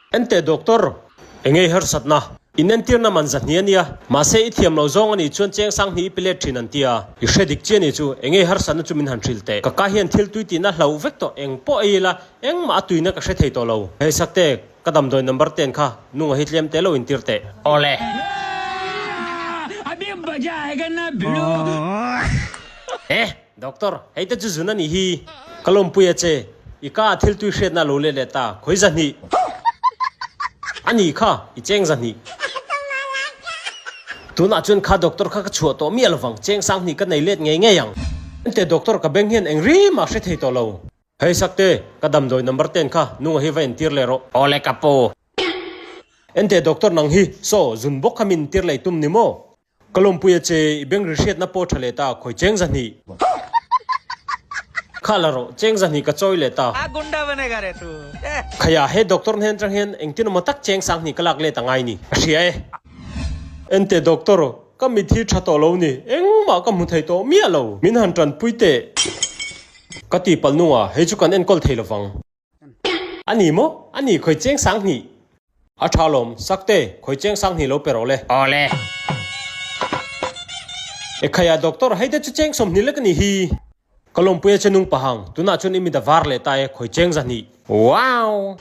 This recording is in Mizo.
Enteh Doctor, engei harsatna? Inentirna man zahnih a nia, mahse i thiam lo zawng a nih chuan cheng sang hnih i pe let thin an ti a. I hre dik chiah ni chu, engei harsatna chu min han hrilh teh. Ka ka hian thil tui tihna hlauh vek tawh, eng pawh ei ila, engmah a tuina ka hre thei tawh lo. Hei Sakte, ka damdawi number ten kha nunga hi tlem te lo intir teh. Awle. Eh! Doctor, hei te chu zun a nih hi. Ka lawmpui a che, i ka ah thil tui hriatna a lo let leh ta, khawi zahnih. A ni kha, i cheng zahnih. Tunah chuan kha doctor kha ka chhuah tawh miah lovang, cheng sanghnih ka nei let ngei ngei ang. Ente doctor ka beng hian eng rim ah hre thei tawh lo. Hei Sakte, ka damdawi number ten kha nunga hi va entir leh rawh. Awle ka pu. Ente doctor nang hi, saw, zun bawk kha min entir leh i tum ni maw? Ka lawmpui a che, i beng ri hriatna pawh tha leh ta, khawi cheng zahnih. Kha la rawh, cheng zahnih ka chawi leh ta. Khaiah he doctor hnen atang hian engtin emaw tak cheng sanghnih ka lak let a ngai ni, ka hria e. Ente doctor, ka mit hi tha tawh lo ni, engmah ka hmu thei tawh miah lo, min han tanpui teh. Ka tihpalh nungah hei chu kan enkawl thei lovang. A ni maw? A ni, khawi cheng sanghnih. A tha lawm, Sakte, khawi cheng sanghnih lo pe rawh le. Awle. Ekhaiah doctor, hei te chu cheng 20 lek a nih hi. Ka lawmpui a che nung pahang, tunah chuan i mit a var leh ta e, khawi cheng zahnih. Wow!